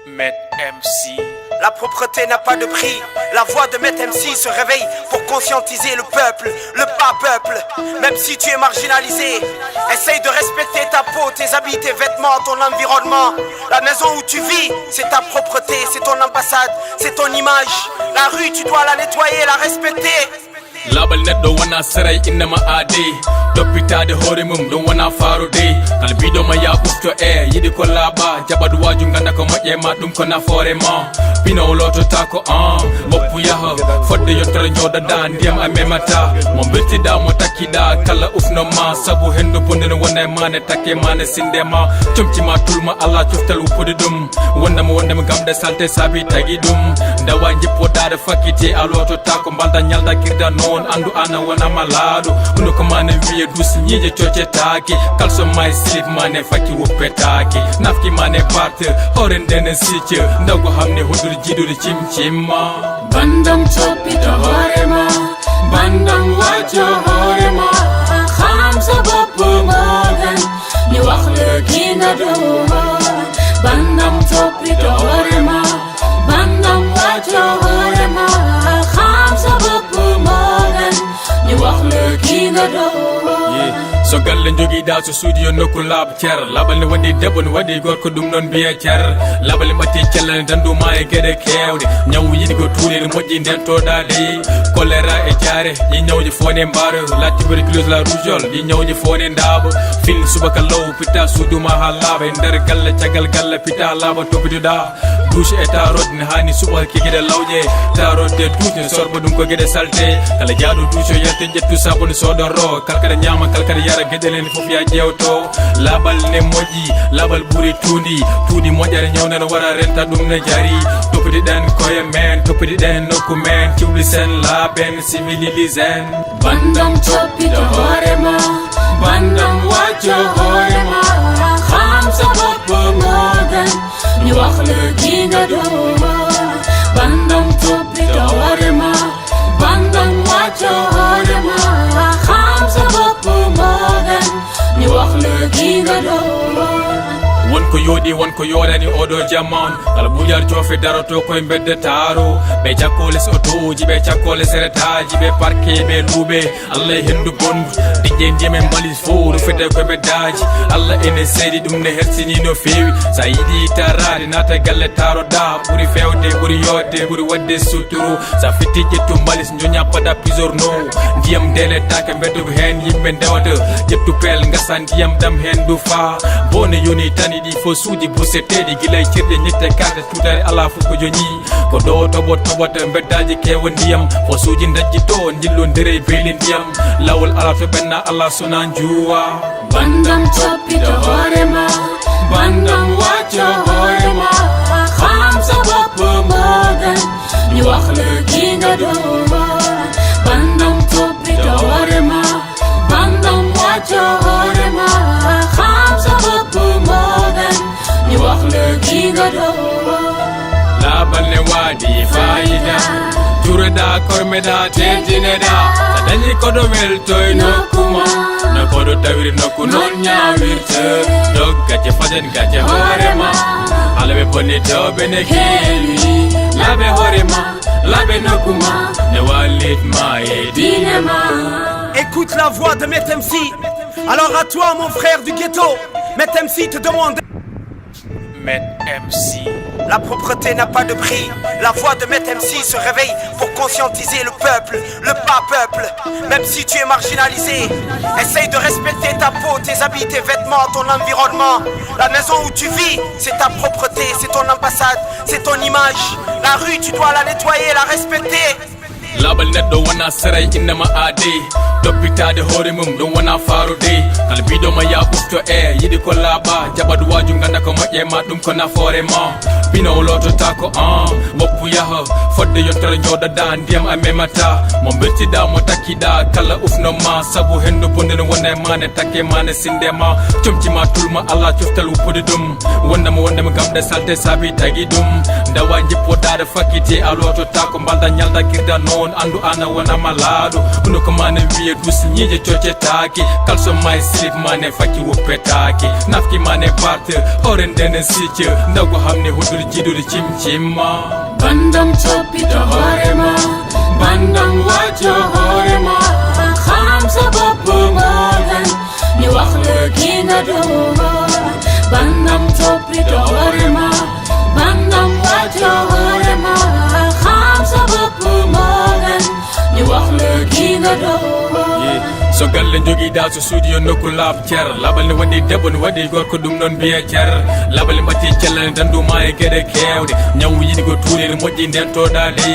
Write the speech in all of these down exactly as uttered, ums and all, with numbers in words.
Maître M C. La propreté n'a pas de prix. La voix de Maître M C se réveille pour conscientiser le peuple, le pas peuple. Même si tu es marginalisé, essaye de respecter ta peau, tes habits, tes vêtements, ton environnement. La maison où tu vis, c'est ta propreté, c'est ton ambassade, c'est ton image. La rue, tu dois la nettoyer, la respecter. Laaɓal neɗɗo wona seray, innama aade. Toppitaade hoore mum, ɗum wona faarude. Kala biɗoma ya ɓufto e yiɗi ko laaɓa, jaɓat waaju, ganda ko moƴƴe ma, ɗum ko nafoore ma. Pino o lototako an, woppu yaha. Fodde yontere jooɗoɗa, ndiyam a memata. Mo mbirtiɗa, mo takkiɗa, kala ufno ma. Sabu hendu bonde no wona e ma, ne takke ma, ne sinde ma. Comci ma, tulma, ala coftal woppude ɗum. Wondema, wondema gamɗe salte saabi tagi ɗum. Ndawa jippoɗaɗo fakkiti a lototako, mbalda ñalda kirda noon, andu ana wona malaaɗo. Hunuko ma ne wiya dus, ñiiƴe coccetaake. Kalso ma e slip ma ne fakki woppetaake. Nafki ma ne parte, hoore nde ne sicce. Ndago hamne hoɗude jiidude cimcimma. Bandam toppito hoore ma, bandam wacco hoore ma. Xam sa bopp moo gën, ñu wax la ki nga doon. Bandam toppito hoore ma, bandam wacco hoore ma. Xam sa bopp moo gën, ñu wax la ki nga doon. So galle jogiɗa, so suudu yo nokku laaɓ cer. Laaɓal ne waɗi debbo, ne waɗi gorko, ɗum noon mbiye cer. Laaɓal ne ɓatti cellal ne dandu ma e geɗe kewɗe. Ñaw yiɗi ko tuuɗe ne moƴƴi nden toɗaɗe. Choléra e jaare, ɗi ñawji fof ne mbaaro. La tuberculose, la rougeole, ɗi ñawji fof ne ndaaɓo. Fil subaka law, pitta suudu ma ha laaɓa. E nder galle, caggal galle, pitta laaɓa, toppitoɗa. Douche e taroɗ ne hani suɓa ki geɗe lawƴe. Taroɗ e douche ne sorɓa ɗum ko geɗe salte. Kala jaaɗo douche o yalta ƴettu sabuni sodoro. Kalkata ñaama, kalkata yara, geɗe len fof ya ƴeewto. Laaɓal ne moƴƴi, laaɓal ɓuri tuundi. Tuundi moƴƴata ñawnata wara renta ɗum ne jari. Toppitiɗen koye men, toppitiɗen nokku men. Ciwlisen laaɓen, civililisen. Bandam toppito hoore ma, bandam wacco hoore ma. Xam sa bopp moo gën, ñu wax la ki nga doon. Bandam toppito hoore ma, bandam wacco hoore ma. Xam sa bopp moo gën, ñu wax la ki nga doon. Won ko yooɗi, won ko yooɗani oɗo jaman. Kala ɓuƴar joofe daroto koye mbedde taaro. Ɓe cakkoole so otooji, ɓe cakkoole seretaji, ɓe parke, ɓe luuɓe. Allah e henndu bondu, diƴƴe ndiyam e mbalis fof, rufete ko beddaaji. Allah ene seedi, ɗum ne hersini no feewi. Sa yiɗi taraade, naata galle taroɗa, ɓuri fewde, ɓuri yodde, ɓuri waɗde suturu. Sa fitti ƴettu mbalis, njoña pada pisorno. Ndiyam ndeletake, mbeddu ko heen yimɓe ndewata. Ƴettu peel, ngasa ndiyam ɗam heen ndu faa. Bone yoni tani ɗi fof suuji burseteeɗi, gila e cirɗe ñitte karte, tutare ala fof ko joñi. Ko ɗo toɓo toɓata mbeddaaji kewa ndiyam. Fosuuji dajji ɗo, ndillondire e beeli ndiyam. Laawol ala to ɓenna, ala sona njuwa. Bandam toppito hoore ma, bandam wacco hoore ma. Xam sa bopp moo gën, ñu wax la ki nga doon. Bandam toppito hoore ma, bandam wacco hoore ma. Xam sa bopp moo gën, ñu wax la ki nga doon. Laaɓal ne waɗi fayida. Jureɗa, kormeɗa, teddinɗa. Sa dañi koɗo weltoy nokku ma. No koɗo tawiri nokku noon ñaawirta. Dog gacce, fajan gacce hoore ma. Hala ɓe bonnitooɓe ne keewi. Laaɓe hoore ma, laaɓe nokku ma. Ne wallit ma e diine ma. Écoute la voix de Maître M C. Alors à toi, mon frère du ghetto, Maître M C te demande. Maître M C. La propreté n'a pas de prix. La voix de Maître M C se réveille pour conscientiser le peuple, le pas peuple. Même si tu es marginalisé, essaye de respecter ta peau, tes habits, tes vêtements, ton environnement. La maison où tu vis, c'est ta propreté, c'est ton ambassade, c'est ton image. La rue, tu dois la nettoyer, la respecter. Laaɓal neɗɗo wona seray, innama aade. Toppitaade hoore mum, ɗum wona faarude. Kala biɗoma ya ɓufto e yiɗi ko laaɓa. Jaɓat waaju, ganda ko moƴƴe ma, ɗum ko nafoore ma. Pino o lototako an, woppu yaha. Fodde yontere jooɗoɗa, ndiyam a memata. Mo mbirtiɗa, mo takkiɗa, kala ufno ma. Sabu hendu bonde no wona e ma, ne takke ma, ne sinde ma. Comci ma, tulma, ala coftal woppude ɗum. Wondema, wondema gamɗe salte saabi tagi ɗum. Ndawa jippoɗaɗo fakkiti a lototako, mbalda ñalda kirda noon. On anndu ana wona malaaɗo, kono ko mane wiye dus, ñiiƴe coccetaake, kalso ma e slip ma ne fakki wuppetaake, nafki ma ne parte, hoore nden e sicce, ndaw ko hamni huɗude jiɗude cim cimma. Bandam coppito hoore ma, bandam wacco hoore ma, xam sa bopp moo gën, ñu wax la ki nga doon. Bandam coppito hoore ma, bandam wacco hoore ma, xam sa bopp moo gën, ñu wax la ki nga doon. So galle jogiɗa, so suudu yo nokku laaɓ cer. Laɓal ne waɗi debbo, ne waɗi gorko, ɗum noon mbiye cer. Laɓal ne mbatti cellal ne dandu ma e geɗe kewɗe. Ñaw yiɗi ko tuuɗe ne moƴƴi nden toɗaɗe.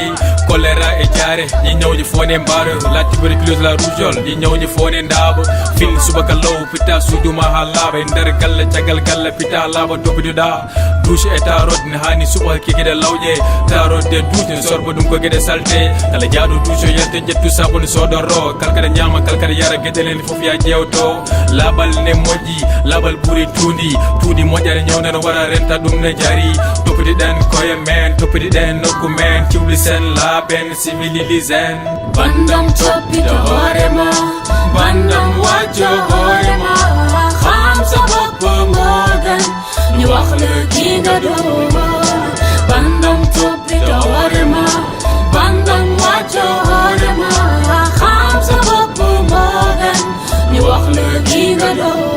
Choléra e jaare, ɗi ñawji fof ne mbaɗo. La tuberculose, la rougeole, ɗi ñawji fof ne ndaɓo. Fin subaka law, pitta suudu ma ha laaɓa. E nder galle, caggal galle, pitta laaɓa, toppitoɗa. Douche e taroɗ ne hani suɓa ki geɗe lawƴe, taroɗ de douche ne sorba ɗum ko geɗe salte. Kala jaaɗo douche o yalta ƴettu sabon sodoro, kalkata ñaama, kalkata yara, geɗe len fof ya ƴeewto. Laɓal ne moƴƴi, laɓal ɓuri tuundi, tuundi moƴƴata ñawnata wara renta ɗum ne jari. Toppitiɗen koye men, toppitiɗen nokku men, ciwlisen laaɓen, civililisen. Bandam coppito hoore ma, bandam wacco hoore ma, xam sa bopp moo gën, ñu wax la ki nga doon. Bandam coppito hoore ma, bandam wacco hoore ma, xam sa bopp moo gën, ñu wax la ki nga doon.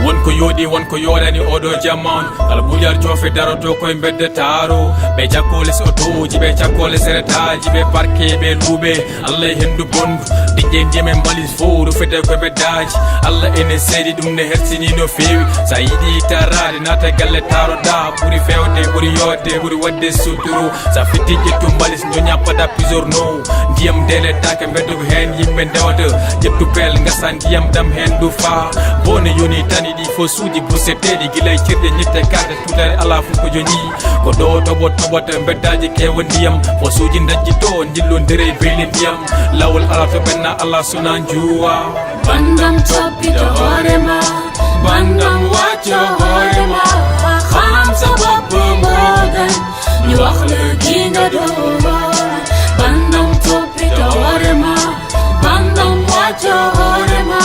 Won ko yooɗi, won ko yooɗani oɗo jaman. Kala ɓuuƴar joofe daroto koye mbedde taaro. Ɓe cakkoole so otooji, ɓe cakkoole seretaaji, ɓe parke, ɓe luuɓe. Allah e henndu bonndu, diƴƴe ndiyam e mbalis fof, rufete ko beddaaji. Allah ene seedi, ɗum ne hersini no feewi. Sa yiɗi taraade, naata galle taroɗa, ɓuri feewde, ɓuri yooɗde, ɓuri waɗde suturu. Sa fitti ƴettu mbalis, njoña pada pisorno. Ndiyam nde lettaaka, mbeddo ko heen yimɓe ndewata. Ƴettu peel, ngasa ndiyam ɗam heen du faa. Bone yoni tani ɗi fof suuji buseteeɗi, gila e cirɗe ñitte karde, tutare alaa fof ko joñi. Ko ɗo toɓo toɓata mbeddaaji kewa ndiyam, fosuuji dajji to, njillondire e beeli ndiyam. Laawol alaa to ɓenna, alaa sona njuwa. Bandam coppito hoore ma, bandam wacco hoore ma, xam sa bopp moo gën, ñu wax la ki nga doon. Bandam coppito hoore ma, bandam wacco hoore ma,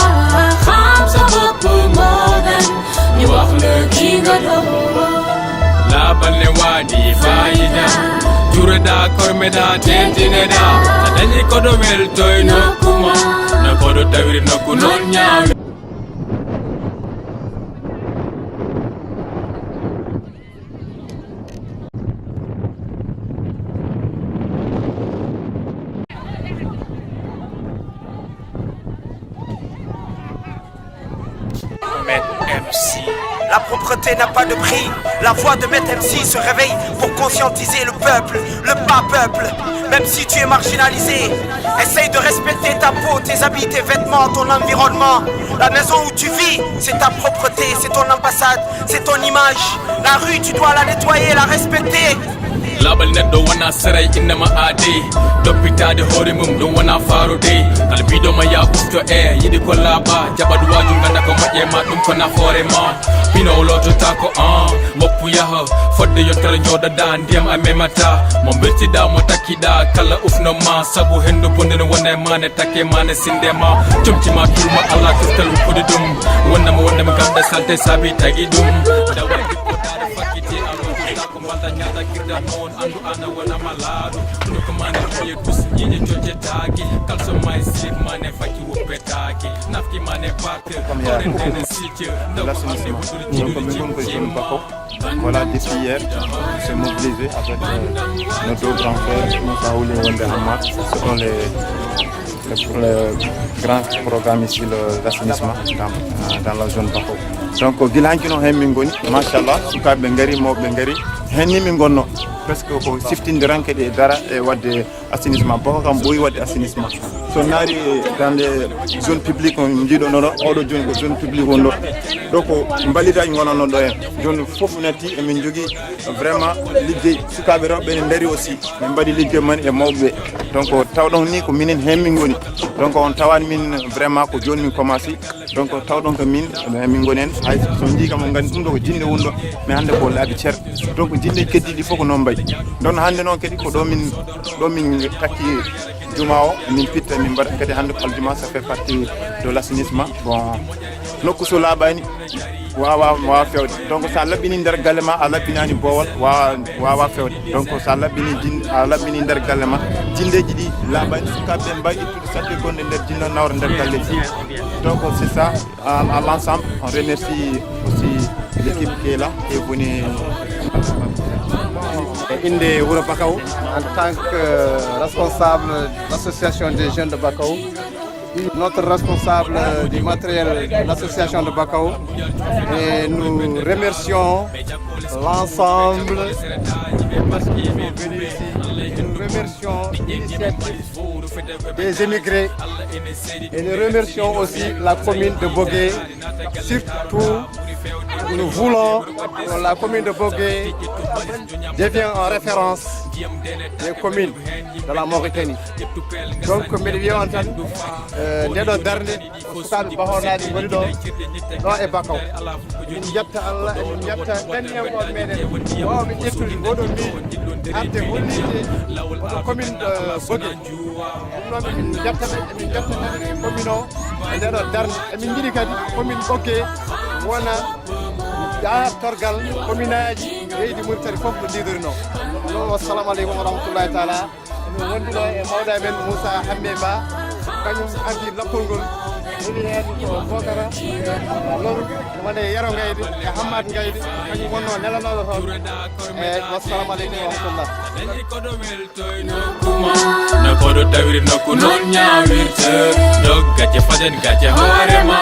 xam sa bopp moo gën, ñu wax la ki nga doon. Laabal ne waɗi fayida, jureɗa, kormeɗa, tendineɗa. A dañi koɗo weltoy nokku ma, no koɗo tawiri nokku noon ñaawi. Maître M C. La propreté n'a pas de prix. La voix de Maître M C se réveille pour conscientiser le peuple, le bas peuple. Même si tu es marginalisé, essaye de respecter ta peau, tes habits, tes vêtements, ton environnement. La maison où tu vis, c'est ta propreté, c'est ton ambassade, c'est ton image. La rue, tu dois la nettoyer, la respecter. Laaɓal neɗɗo wona seray, innama aade. Toppitaade hoore mum, ɗum wona faarude. Kala biɗoma ya ufto e yiɗi ko laaɓa, jaɓat waaju, ngannda ko moƴƴe ma, ɗum ko nafoore ma. Pino loototaako an, woppu yaha, fodde yontere njooɗoɗa, ndiyam a memata. Mo mbirtiɗa, mo takkiɗa, kala ufno ma, sabu henndu bonde no wona e ma, ne takke ma, ne sinde ma. Comci ma, turma, Allah, kistal woppude ɗum. Wonnama, wonnama, ngamɗe salte saabi tagi ɗum. Dawal dippotaade fakkiti, alo, ko mbalda ñaata kirda noon, anndu ana wona malaaɗo. Kono ko mane wiye dus, ñiiƴe coccetaake. Kalso ma e slip ma ne fakki wuppetaake. Nafki ma ne parte, hoore nde ne sicce. Ndaw ko hannde wuttude jiɗude cimcimma. Voilà, depuis hier, on s'est mobilisé avec, euh, nos deux grands frères, Moussa Ouli et Wende Hamad. Ce sont les, les, les grands programmes ici, le, l'assainissement dans, euh, dans la zone Bako. Donc, gila hanki no hen min ngoni, machallah, sukaaɓe ngari, mawɓe ngari, hen ni min ngonno. Presque ko siftindiranke ɗe dara e wadde assainissement. Bako kam ɓooyi wadde assainissement. So naari dans les zones publiques on njiɗo nono, oɗo joni ko zone publique on ɗo. Ɗo ko mbalitaji gonanno ɗo en. Joni fof natti emin jogii vraiment liggey. Sukaaɓe rewɓe ne ndari aussi. Min mbaɗi liggey man e mawɓe. Donc tawɗon ni ko minen hen min ngoni. Donc on tawani min vraiment ko joni min commencé. Donc, tawɗon ko min, eh, min ngoni heen, hay so njii kam, on nganndi ɗum ɗo ko jinnde woni ɗo, mais hannde ko laabi cer. Donc, jinndeeji keddiiɗi fof ko noon mbayi. Donc, hannde noon kadi ko ɗo min, ɗo min takki juma o, min pitta, min mbaɗa kadi hannde ko aljuma, ça fait partie de l'assainissement. Bon, nokku so laaɓaani, waawa, waawa feewde. Donc, so a laɓɓini nder galle ma, a laɓɓinaani boowal, waawa, waawa feewde. Donc, so a laɓɓini jin-, a laɓɓini nder galle ma, jinndeeji ɗi laaɓaani, sukaaɓe ɓe mbawi ittude salte gonɗe nder jinna nawra nder galleeji. Donc, c'est ça, à, à l'ensemble, on remercie aussi l'équipe qui est là, qui est venue. E innde wuro Bakaw, en tant que responsable de l'association des jeunes de Bakaw, notre responsable du matériel de l'association de Bakaw, et nous remercions l'ensemble des personnes qui sont venues ici. Nous remercions l'initiative des émigrés et nous remercions aussi la commune de Bogué. Surtout, nous voulons que la commune de Bogué devienne en référence des communes de la Mauritanie. Donc, mbeɗa wiya on tan, eh, nde ɗo darnde ko sukaaɓe Bahonaɓe ngoni ɗo, ɗo e Bakaw. Min njetta Allah, min njetta ɓenniyankooɓe meɗen wawɓe ƴettude oɗo miijo, arde hollitde oɗo commune, eh, Bogué. Ɗum noon, min njetta ɓe, min njetta kadi commune o e nde ɗo darnde. Emin njiɗi kadi commune Bogué wona dartorgal commune aji leydi Mauritanie fof no ndiidorinoo. Ɗum, wassalamu aleykum wa rahmatullahi taala. Emin wonduno e mawɗo amen Moussa Hammé Ba, kañum addi lappol ngol, woni heen ko Bokara Lom, woni Yero Ngayde e Hammad Ngayde, kañum wonno nelanooɗo toon. E wassalamu aleykum wa rahmatullah. Nokku ma, no koɗo tawiri nokku noon ñaawirta. Dog gacce faden gacce hoore ma.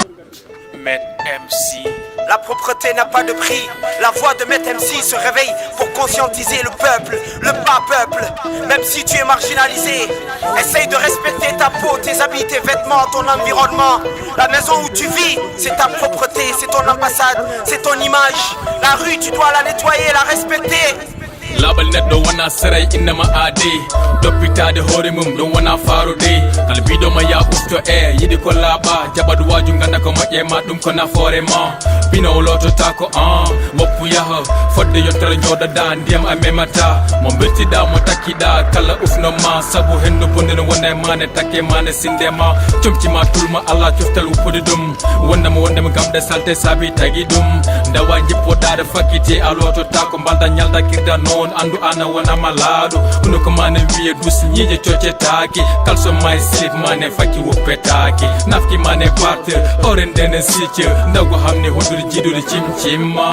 Met M C. La propreté n'a pas de prix. La voix de Maître M C se réveille pour conscientiser le peuple, le bas peuple. Même si tu es marginalisé, essaye de respecter ta peau, tes habits, tes vêtements, ton environnement. La maison où tu vis, c'est ta propreté, c'est ton ambassade, c'est ton image. La rue, tu dois la nettoyer, la respecter. Laaɓal neɗɗo wona seray, innama aade. Toppitaade hoore mum, ɗum wona faarude. Kala biɗoma ya ufto e yiɗi ko laaɓa. Jaɓat waaju ngannda ko moƴƴe ma, ɗum ko nafoore ma. Pino o loototaako an, woppu yaha. Fodde yontere njooɗoɗa, ndiyam a memata. Mo mbirtiɗa, mo takkiɗa, kala ufno ma. Sabu hendu bonde no wona e ma, ne takke ma, ne sinde ma. Comci ma, tulma, Allah coftal wuppude ɗum. Wondema, wondema gamɗe salte saabi tagi ɗum. Ndawa jippoɗaade fakkiti a loototaako, mbalda ñalda kirda noon, anndu ana wona malaaɗo. Kono ko ma ne wiye dus ñiiƴe coccetaake. Kalso ma e slip ma ne fakki wuppetaake. Nafki ma ne parte, ore nde ne sicce. Ndaw ko hamni hoɗude jiidude cimcimma.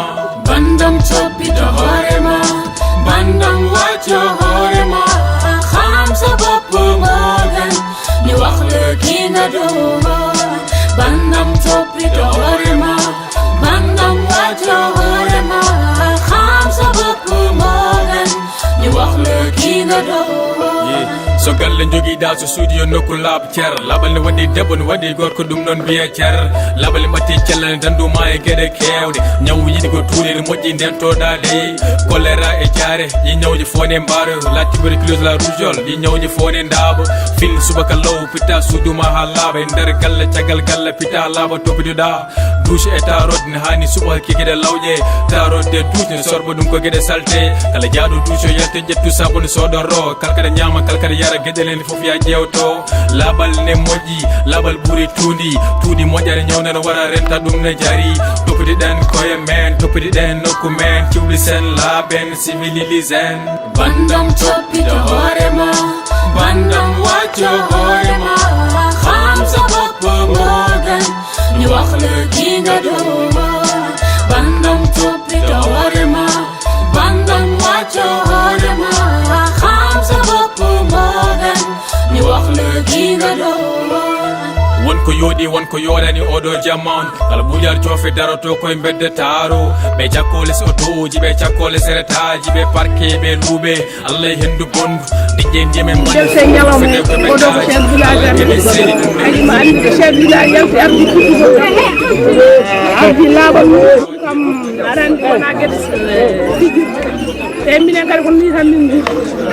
Bandam coppito hoore ma, bandam wacco hoore ma. Xam sa bopp moo gën. Ñu wax la ki nga doon. Bandam coppito hoore ma, bandam wacco hoore ma. Xam sa bopp moo gën. Ñu wax la ki nga doon. Yeah. So galle njogiɗa, so suudu yo nokku laaɓ cer. Laaɓal ne waɗi debbo, ne waɗi gorko, ɗum noon mbiye cer. Laaɓal ne ɓatti cellal ne dandu ma e geɗe kewɗe. Ñaw yiɗi ko tuuliri moƴƴi nden toɗaade. Choléra e jaare, ɗi ñawji fof ne mbaaro. La tuberculose, la rougeole, ɗi ñawji fof ne ndaaɓo. Fin subaka law, pitta suudu ma haa laaɓa. E nder galle, caggal galle, pitta laaɓa, toppitoɗa. Douche e taroode ne haani suɓo hakke geɗe lawƴe. Taroode e douche ne sorɓa ɗum ko geɗe salte. Kala jaaɗo douche o yalta ƴettu sabun soodoro. Kala kaɗa ñaama, kala kaɗa yara geɗe len fof ya ƴeewto. Laaɓal ne moƴƴi, laaɓal ɓuri tuundi. Tuundi moƴƴaare ñawna no wara renta ɗum ne jari. Toppitiɗen koye men, toppitiɗen nokku men. Ciwlisen laaɓen, civililisen. Bandam coppito hoore ma, bandam wacco hoore ma. Xam sa bopp moo gën, ñu wax la ki nga doon. Bandam coppito hoore ma, bandam wacco hoore ma. Xam sa bopp moo gën, ñu wax la ki nga doon. Won ko yooɗi, won ko yooɗani oɗo jaman. Kala ɓuuƴar joofe daroto koye mbedde taaro. Ɓe cakkoole si otooji, ɓe cakkoole seretaaji, ɓe parke, ɓe luuɓe. Allah e henndu bondu, diƴƴe ndiyam e mani. Dewte ñalawma, oɗo ko chef village ardi. Kadi ma anndi ko chef village yalti ardi kuɗɗugo. Ardi laaɓal mum kam arani wona geɗe fijirde. Te minen kadi ko ni tan min nguur.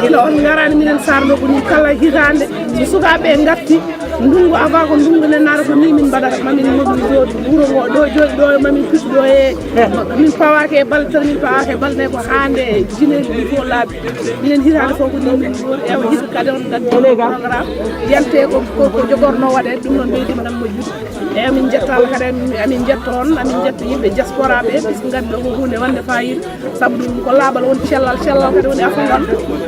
Gila on ngarani minen sarɗo ko ni kala hitaande. So sukaaɓe ngatti. Ndungu avant ko ndungu nennaaɗo ko ni min mbaɗata, mamin mobiliser wuro ngo ɗo jooɗi ɗo, mamin piɗɗo e min pawake e balɗe tati, min pawake e balɗe nayi, ko hande jineeji ɗi fof laabi. Minen hitaande fof ko ni min ɗo ewa hita kadi on kadi programme yante ko ko jogorno waɗe ɗum noon ɓeydi maɗam moƴƴude. E amin jetta Allah kadi, amin jetta on, amin jetta yimɓe diaspora ɓe, puisque ngaddi ɗo ko hunde wande fayida. Sabu ɗum ko laaɓal woni cellal, cellal kadi woni afo ngal.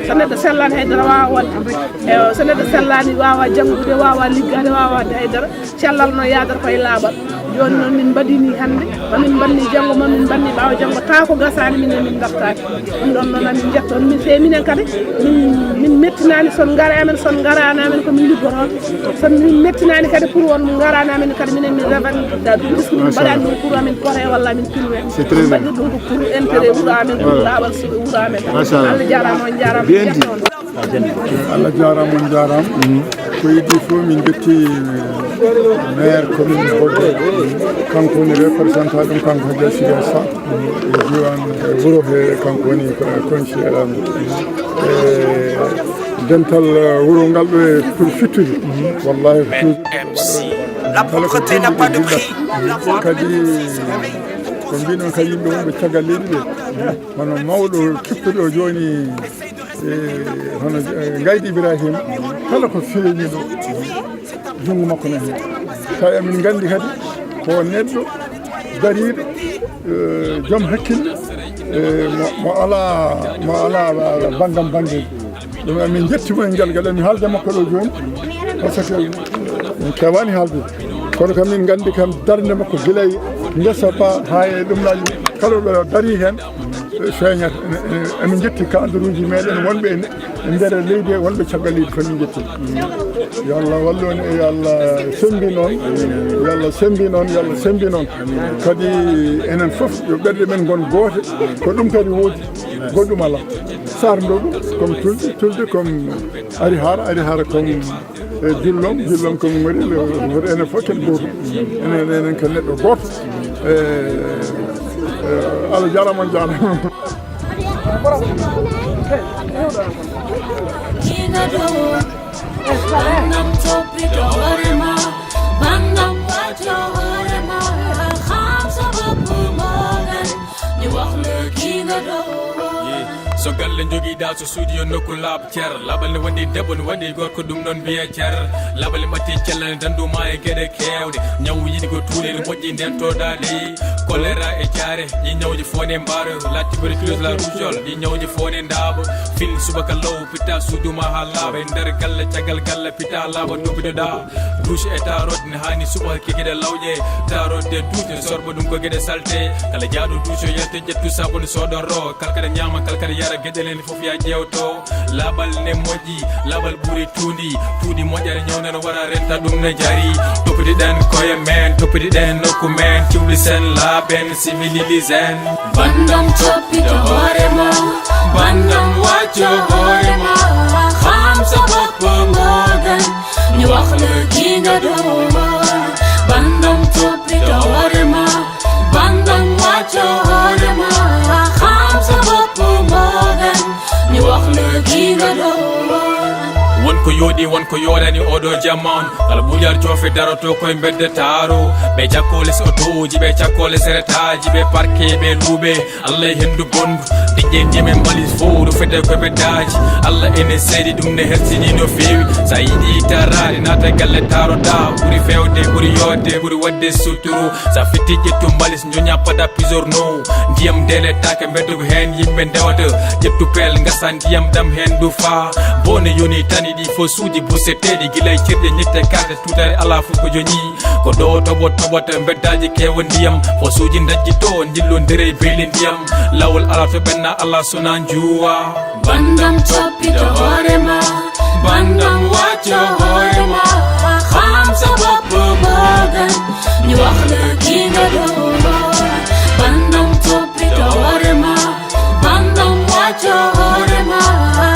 So neɗɗo sellani haydara wawa waɗde. E so neɗɗo sellani wawa janngude, wawa liggade, wawa waɗde haydara. Cellal no yaadata koye laaɓal. Joni noon min mbaɗini hannde, mamin mbanni janngo, mamin mbanni ɓaawo janngo, tawa ko gasani minen min dartaki. Ɗum ɗon noon amin jetta on, min se minen kadi min, min mettinani son ngara amen, son ngarani amen ko min liggoton. Son min mettinani kadi pour on ngarani amen kadi minen min revendiquer ɗum, puisque min mbaɗani ɗum pour amin pote walla amin pilwe. C'est très bien. Mbaɗi ɗum ko pour intérêt wuro amen, pour laaɓal wuro amen. Machallah. Allah jarama, on jarama. Bien dit. Jetta on. Allah jarama, on jarama. Ko iddi fof min jetti maire commune Bodde, kanko woni représentant ɗum, kanko Hajja Siga Sa e diwan e wuro he, kanko woni conseiller am e dental wuro ngal ɗo e pour fittude. Wallahi ko M C. La pauvreté n'a pas de prix. Kadi ko mbiɗon kadi yimɓe wonɓe caggal leydi ɓe, hono mawɗo kippuɗo joni e hono Gaydi Ibrahima, kala ko feeñi ɗo junngo makko nani. Tawi emin nganndi kadi ko neɗɗo dariiɗo, joom hakkille, mo alaa, mo alaa banndam banngeeji. Ɗum emin njetti mo e ngal ngal emin haalde makko ɗo jooni, par ce que min keewaani haaldude, kono kam min nganndi kam darnde makko gila e ngesa ba haa e ɗum laaji kala ɗo darii heen. Feeñat. Emin njetti kaadruuji meeɗen wonɓe e nder leydi e wonɓe caggal leydi fof min njetti. Yo Allah wallu on e yo Allah sembi noon. Yo Allah sembi noon, yo Allah sembi noon. Kadi enen fof yo ɓerɗe men ngon goote. Ko ɗum kadi woodi, goɗɗum alaa. Sarndo ɗum comme tulde, tulde comme ari haara, ari haara comme e jullom, jullom ko mi mari. Enen fof ken gooto, enen enen ko neɗɗo gooto. E Allah jarama, on jarama. Bandam toppito hoorema, bandam wajo hoorema, xam sa bopp moo gën. Ñu wax la ki nga doon. So galle jogiɗa, so suuɗi yo nokku laaɓ cer. Laɓal ne waɗi debbo, ne waɗi gorko, ɗum ɗon mbiya cer. Laɓal matti cellal, danduma e geɗe kewɗe. Ñaw yiɗi ko tuulel moƴƴi nden toɗaɗi. Kolera e jaare, ɗi ñawji fof ne mbaaro. La tuberculose, la rougeole, ɗi ñawji fof ne ndaaɓo. Fin subaka law, pitta suuduma ha laaɓa. E nder galle, caggal galle, pitta laaɓa, ɗuɓitoɗa. Douche e taroɗ ne hani suɓa kikiɗe lawƴe. Taroɗ de douche ne sorɓa ɗum ko geɗe salte. Kala jaaɗo douche o yalta ƴettu sabon soɗoro. Kalkata ñaama, kalkata yara, geɗe len fof ya ƴeewto. Laɓal ne moƴƴi, laɓal ɓuri tuundi. Tuundi moƴƴere ñawnano wara renta ɗum ne jari. Toppitiɗen koye men, toppitiɗen nokku men. Ciwli sen laaɓen, civililisen. Bandam toppito hoorema, bandam wacco hoorema. Xam sa bopp moo gën. Ñu wax la ki nga doon. Bandam toppito hoorema, bandam wacco hoorema. Xam sa bopp moo gën. Ñu wax la ki nga doon. Won ko yooɗi, won ko yooɗani oɗo jaman. Kala ɓuuƴar joofe daroto koye mbedde taaro. Ɓe cakkoole si otooji, ɓe cakkoole seretaaji, ɓe parke, ɓe luuɓe. Allah e henndu bonndu, diƴƴe ndiyam e mbalis fof ɗo fete ko beddaaji. Allah ene seedi ɗum ne hersini no feewi. Sa yiɗi taraade naata galle taroɗa, ɓuri fewde, ɓuri yodde, ɓuri waɗde suturu. Sa fitti ƴettu mbalis njoña pada pisorno. Ndiyam ndeletaake mbeddugo heen yimɓe ndewata. Ƴettu peel ngasa ndiyam ɗam heen ndufa. Bone yoni tani ɗi fof suuji buseteeɗi gila e cirɗe ñette karde tutare alaa fof ko joñi. Ko ɗo toɓo toɓata mbeddaaji keewa ndiyam, fosuuji ndajji to njillondire e beeli ndiyam. Lawol alaa to ɓenna alaa sona njuwa. Bandam toppito hoorema, bandam